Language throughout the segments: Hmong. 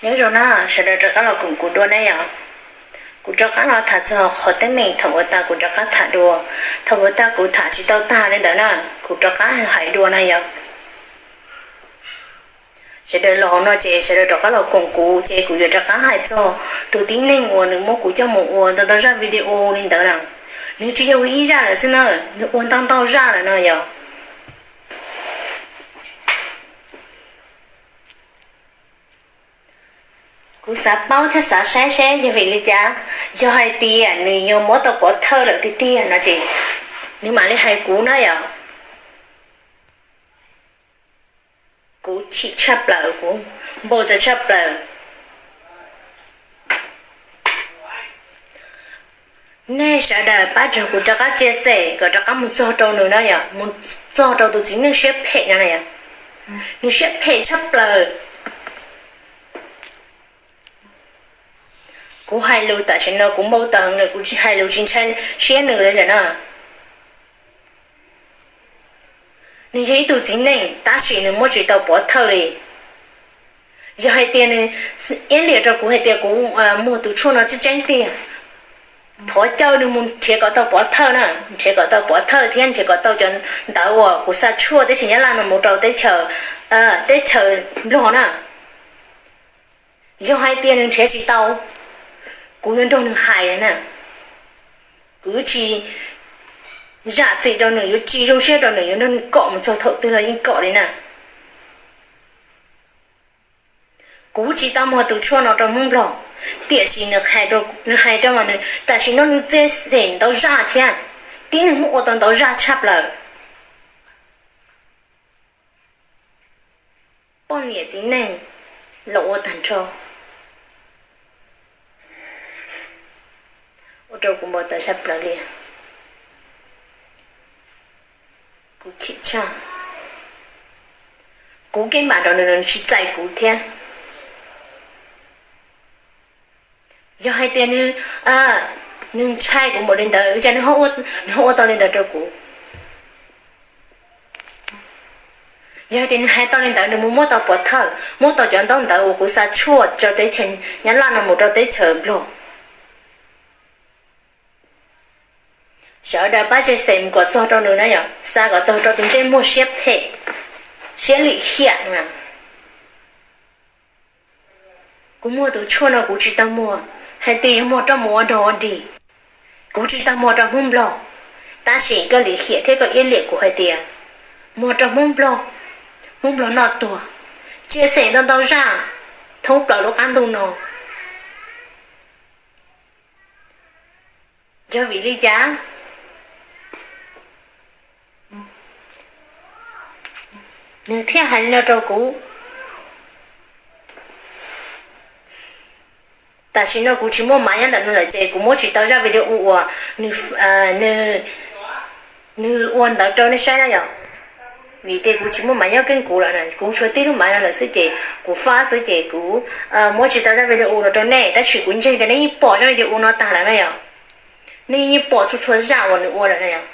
Nyob zoo na, sawv daws rov qab los koom kuv dua na yom. Kuv rov qab los tham txog qhov teeb meem thaum ub tas kuv rov qab tham dua. Thaum ub tas kuv tham tsis tau tag li ntawd na, kuv rov qab hais dua na yom. Sawv daws los no ces sawv daws rov qab los koom kuv ces kuv yuav rov qab hais txog tus tib neeg uas nws muab kuv coj mus ua ntau ntau zaj video li ntawd na. Nws tsis yog ib zaj lawm xwb na, nws ua ntau ntau zaj lawm no yom. Kuv xav paub thiab xav saib seb yog vim li cas, yog hais tias nws yuav muab tau pov thawj lawm tiag tiag no ces nws mam li hais kuv na yom. Kuv chim tshaj plaws, kuv npau taws tshaj plaws. Nej sawv daws pab rau kuv rov qab tsia xem kom rov qab mus txog rau nws na yom, mus txog rau tus txiv neej siab phem no na yom. Nws siab phem tshaj plaws. Kuv hais lus tam sim no kuv npau taws heev lawm, kuv hais lus tsis ntshai siab nws li lawm na. Nws yog ib tug txiv neej tab sis nws muab tsis tau pov thawj li. Yog hais tias nws iab liam rau kuv hais tias kuv muag tus tshuaj no tseeb tseeb tiag, thov caw nws mus nrhiav kom tau pov thawj na, nrhiav kom tau pov thawj thiab nrhiav kom tau cov ntawv uas kuv xa tshuaj teb chaws Nyab Laj no mus rau teb chaws, teb chaws Nplog na. Yog hais tias nws nrhiav tsis tau, kuv yuav nrog nws hais na. Kuv yuav tsis zam txim rau nws, yuav tsis zoo siab rau nws, yuav nrog nws kom mus txog thaum twg los yeej kom li na. Kuv tsis tau muag tus tshuaj no rau Hmoob Nplog, tiam sis nws hais rau mas nws tam sim no nws txia xem ntau zaj thiab, tib neeg muab ua tau ntau zaj tshaj plaws. Poj niam txiv neej los ua tag nrho, ua rau kuv npau taws tshaj plaws li. Kuv chim tshaj, kuv kev npam nrog nws, nws tsis txais kuv thiab. Yog hais tias nws, nws ntshai kuv npaum li ntawd, cas nws ho ua tau li ntawd rau kuv? Yog hais tias nws hais tau li ntawd, nws mus muab tau pov thawj, muab tau cov ntaub ntawv uas kuv xa tshuaj rau teb chaws Nyab Laj no mus rau teb chaws Nplog. Sawv daws pab tse xem mus kom txog rau nws na yom, xa kom txog rau tus ntsej muag siab phem, siab lim hiam na. Kuv muag tus tshuaj no kuv tsis tau muag hais tias yuav muag rau mus ua dog ua dig. Kuv tsis tau muag rau Hmoob Nplog, tab sis koj lim hiam thiab koj iab liam kuv hais tias muag rau Hmoob Nplog, Hmoob Nplog noj tuag, tse xem ntau ntau zaj thoob plaws lub qab ntuj no. Yog vim li cas nws thiaj hais li no rau kuv? Tam sim no kuv tsis muaj maiv nyob ntawm no lawm ces kuv muab tsis tau zaj video uas nws ua ntawd rau nej saib na yom. Vim tias kuv tsis muaj maiv nyob keeb kuv lawm, kuv tshuav tib lub maiv no lawm xwb ces kuv fab xwb ces kuv muab tsis tau zaj video no rau nej, tab sis kuv ntseeg tias nej yeej pom zaj video no tag lawm na yom. Nej yeej pom txhua txhua zaj uas nws ua lawm na yom.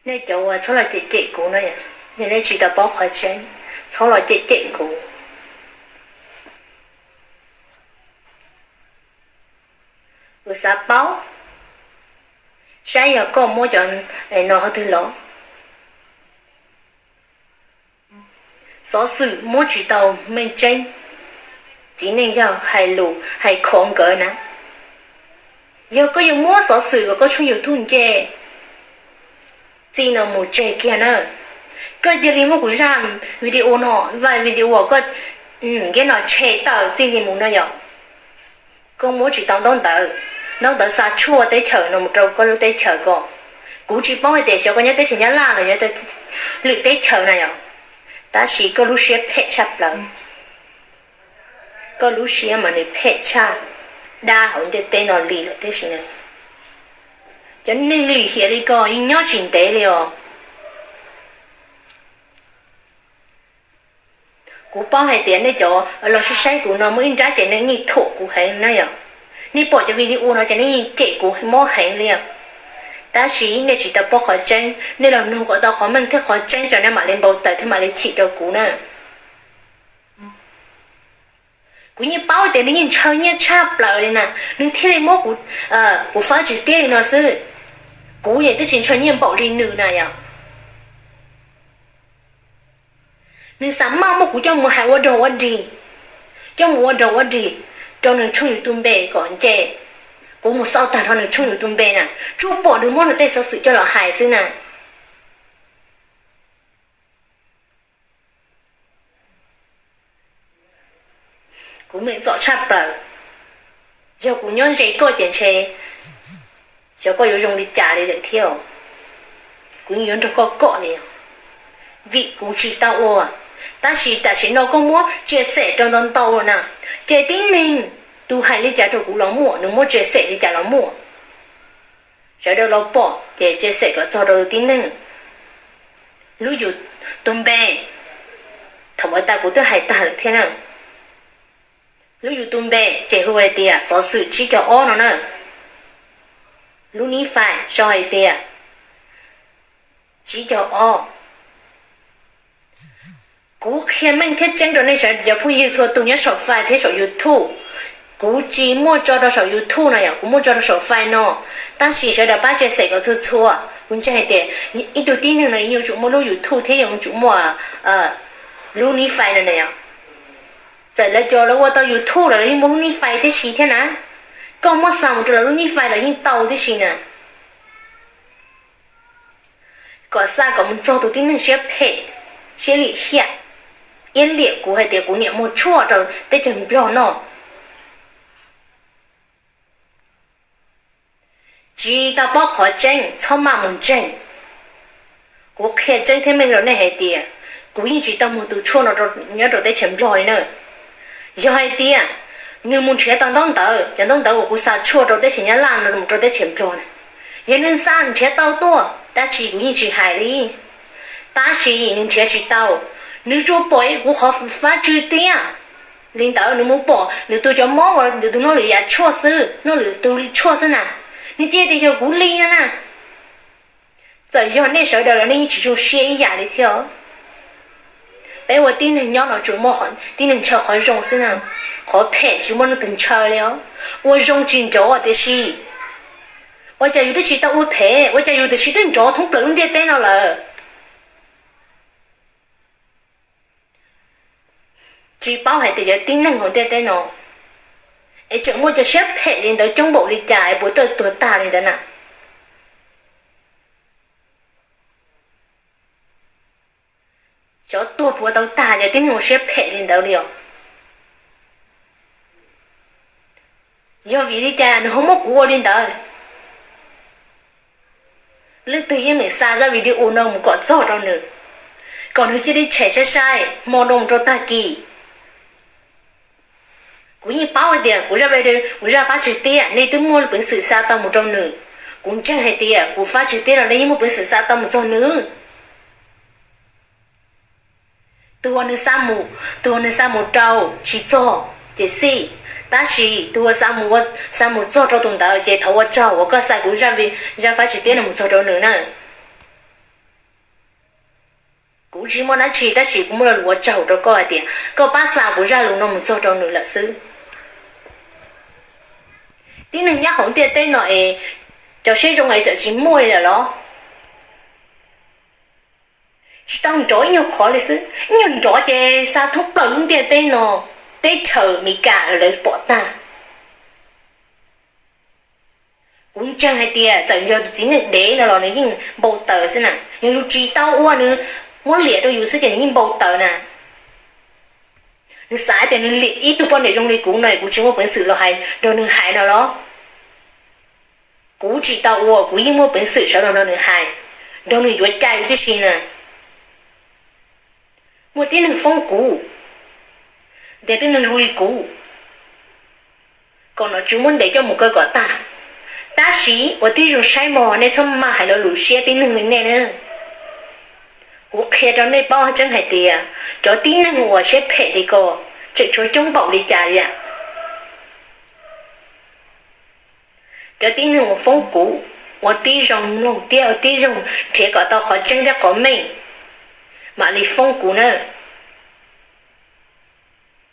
Nej cov uas txhob los cem cem kuv no, yog nej tsis tau paub qhov tseeb, txhob los cem cem kuv. Kuv xav paub saib yog koj muab cov no qhov twg los. Xov xwm muab tsis tau meej tseeb, txiv neej yog hais lus hais khov nkawd na. Yog koj yuav muab xov xwm kom koj tshooj YouTube nce, txij no mus tseg kiag na. Koj cia li muab kuv zaj video no, zaj video uas koj nkev no tshem tawm txij li mus no yom. Koj muab tsis tau ntaub ntawv, ntaub ntawv xa tshuaj teb chaws no mus rau koj lub teb chaws ko. Kuv tsis paub hais tias xyov koj nyob teb chaws Nyab Laj los yog lwm teb chaws na yom, tab sis koj lub siab phem tshaj plaws. Koj lub siab mas nws phem tshaj dab hauv ntiaj teb no li lawm tiam sis na. Cov neeg lim hiam li ko yeej nyob tsis ntev li os. Kuv paub hais tias nej cov los saib saib kuv no muaj ib nrab ces nej yeej thuam kuv heev na yom. Nej pom cov video no ces nej yeej cem kuv mob heev li os. Tab sis nej tsis tau paub qhov tseeb, nej los nug kom tau qhov meej thiab qhov tseeb rau nej mam li npau taws thiab mam li chim rau kuv na. Kuv yeej paub tias nws yeej ntshaw nyiaj tshaj plaws li na, nws thiaj li muab kuv, kuv fab tsis tiab li no xwb. Kuv yeej twb tsis ntshaw nyiaj npaum li nws na yom. Nws xav maj muab kuv coj mus hais ua dog ua dig, coj mus ua dog ua dig rau nws tshooj YouTube npe kom nce. Kuv mus xauj tag nrho nws tshooj YouTube npe na, tsuas pom nws muab nws tej xov xwm coj los hais xwb na. Kuv meem txom tshaj plaws. Yog kuv nyob ze koj ces ntshe xyov koj yuav zoo li cas li lawm thiab. Kuv yeej yuav nrog koj kom li, vim kuv tsis tau ua. Tab sis tam sim no koj muab tsia xem rau ntau ntau na, ces tib neeg tus hais li cas rau kuv los muaj, nws muab tsia xem li cas los muaj. Sawv daws los pom ces tsia xem kom txog rau tus tib neeg. Lub YouTube npe, thaum ntawd tas kuv twb hais tag lawm thiab na. Lub YouTube npe ces hu hais tias xov xwm tsib caug ob no na. Lub nib fais sau hais tias tsib caug ob. Kuv qhia meej thiab tseeb rau nej sawv daws phooj ywg txhua tus nyob saum fais thiab saum YouTube. Kuv tsis muaj tso rau saum YouTube no yom, kuv muaj tso rau saum fais no. Tab sis sawv daws pab tsia xem kom txhua txhua. Kuv ntseeg hais tias ib tug tib neeg no yuav tsum muaj lub YouTube thiab yuav tsum muaj lub nib fais no na yom. Txawm lawv cov lawv ua tau YouTube los lawv yeej muaj lub nib fais tib si thiab na. Koj muab xa mus rau lawv lub nib fais los yeej tau tib si na. Kom xa kom mus txog tus tib neeg siab phem, siab lim hiam, iab liam kuv hais tias kuv niam muag tshuaj rau teb chaws Nplog noj. Tsis tau paub qhov tseeb txhob maj mus ntseeg. Kuv qhia tseeb thiab meej rau nej hais tias kuv yeej tsis tau muag tus tshuaj no nyob rau teb chaws Nplog li na. Yog hais tias nws mus nrhiav tau ntaub ntawv, cov ntaub ntawv uas kuv xa tshuaj rau teb chaws Nyab Laj no mus rau teb chaws Nplog na, yog nws xa nrhiav tau tuaj dab tsi kuv yeej tsis hais li. Tab sis nws nrhiav tsis tau, nws tsuas pom kuv qhov fab tsw tiab li ntawd, nws mus pom lwm tus cov mob uas lwm tus noj lwm yam tshuaj xwb, noj lwm tus li tshuaj xwb na, nws cia tias yog kuv li no na. Txawm yog nej sawv daws los nej yeej tsis zoo siab ib yam li thiab. Peb ua tib neeg nyob no tsuas muaj tib neeg ntshaw qhov zoo xwb na, qhov phem tsis muaj leej twg ntshaw li os. Ua zoo tsis nrov tiam sis, ua cas yus twb tsis tau ua phem, ua cas yus tiam sis twb nrov thoob plaws lub ntiaj teb no lawm. Tsis paub hais tias cov tib neeg hauv ntiaj teb no es tseem muaj cov siab phem li ntawd coob npaum li cas es puas tawj tuag tag li ntawd na. Xyov tuag puas tau tag cov tib neeg ua siab phem li ntawd li os. Yog vim li cas nws ho muab kuv ua li ntawd? Leej twg yeej meem xa zaj video no mus kom txog rau nws, kom nws cia li tshem sai sai hmo no mus rau tag kis. Kuv yeej paub hais tias kuv zaj video, kuv zaj fab tsw tiab nej twb muaj peev xwm xa tau mus rau nws. Kuv ntseeg hais tias kuv fab tsw tiab no nej yeej muaj peev xwm xa tau mus txog nws. Tus uas nws xa mus, tus uas nws xa mus rau tsis txog ces xij, tab sis tus uas xa mus, xa mus txog rau tus ntawd ces thov ua tsaug uas koj xa kuv zaj fab tsw tiab no mus txog rau nws na. Kuv tsis muaj dab tsi tab sis kuv muaj lo lus ua tsaug rau koj hais tias koj pab xa kuv zaj lus no mus txog rau nws lawm xwb. Tib neeg nyob hauv ntiaj teb no es cov siab zoo es txawm tsis muaj li lawm los? Tsis tau nrov ib nyuag qhov li xwb, ib nyuag nrov ces xa thoob plaws lub ntiaj teb no, teb chaws Amelikas lawv pom tag. Kuv ntseeg hais tias txawm yog tus txiv neej dev no los nws yeej npau taws xwb na. Yog yus tsis tau ua nws muab liam rau yus xwb ces nws yeej npau taws na. Nws xav tias nws liam ib tug poj niam zoo li kuv no kuv tsis muaj peev xwm los hais nrog nws hais no los? Kuv tsis tau ua kuv yeej muaj peev xwm sawv los nrog nws hais, nrog nws yuav cai tib si na. Muaj tib neeg foob kuv tias tib neeg zoo li kuv kom nom tswv muab ntes coj mus kaw kom tag. Tab sis ua tib zoo saib mog, nej txhob maj hais lo lus siab tib neeg li nej na. Kuv qhia rau nej paub tseeb hais tias cov tib neeg uas siab phem li ko tseem tshuav coob npaum li cas li. Cov tib neeg uas foob kuv, Ua tib zoo mloog thiab ua tib zoo nrhiav kom tau qhov tseeb thiab qhov meej mam li foob kuv na.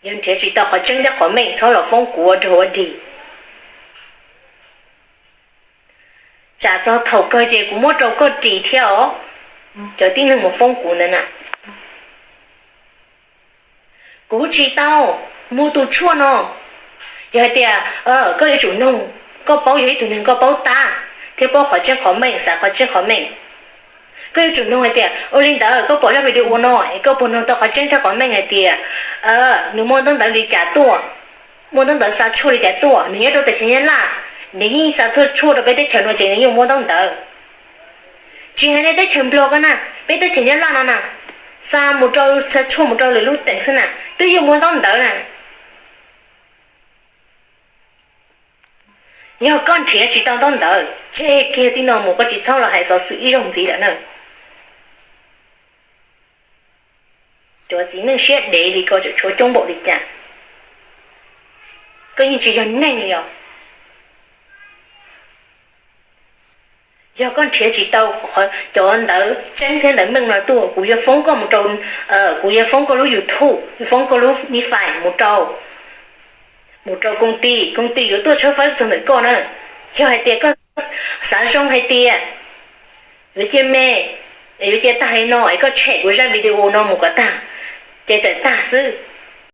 Yog nrhiav tsis tau qhov tseeb thiab qhov meej txhob los foob kuv ua dog ua dig. Tsam txog thaum kawg ces kuv muab rau koj ris thiab os. Cov tib neeg mus foob kuv ntawd na, kuv tsis tau muaj tus tshuaj no. Yog hais tias koj yuav tsum noog, koj paub yog ib tug neeg koj paub tab thiab paub qhov tseeb qhov meej, xav qhov tseeb qhov meej, koj yuav tsum noog hais tias ua li ntawd koj pom zaj video no es koj puas noog tau qhov tseeb thiab qhov meej hais tias nws muaj ntaub ntawv li cas tuaj, muaj ntaub ntawv xa tshuaj li cas tuaj. Nws nyob rau teb chaws Nyab Laj, nws yeej xa tuaj tshuaj rau peb teb chaws no ces nws yeej muaj ntaub ntawv. Tsis hais nej teb chaws Nplog ko na, peb teb chaws Nyab Laj no na, xa mus rau, xa tshuaj mus rau lwm lub teem xwb na twb yeej muaj ntaub ntawv na. Yog koj nrhiav tsis tau ntaub ntawv, tseg kiag txij no mus, koj tsis txhob los hais xov xwm ib zaug ntxiv lawm na. Cov txiv neej siab dev li koj tseem tshuav coob npaum li cas? Koj yeej tsis yog neeg li os. Yog koj nrhiav tsis tau cov ntawv tseeb thiab ntawv meej no tuaj, kuv yuav foob koj mus rau, kuv yuav foob koj lub YouTube, yuav foob koj lub Nifai mus rau, mus rau koom ti, koom ti yuav tuaj tshawb fawb txog ntawm koj na. Yog hais tias koj xav zoo hais tias yuav cia me, yuav cia tag li no es koj tshem kuv zaj video no mus kom tag, ces txawm tag xwb.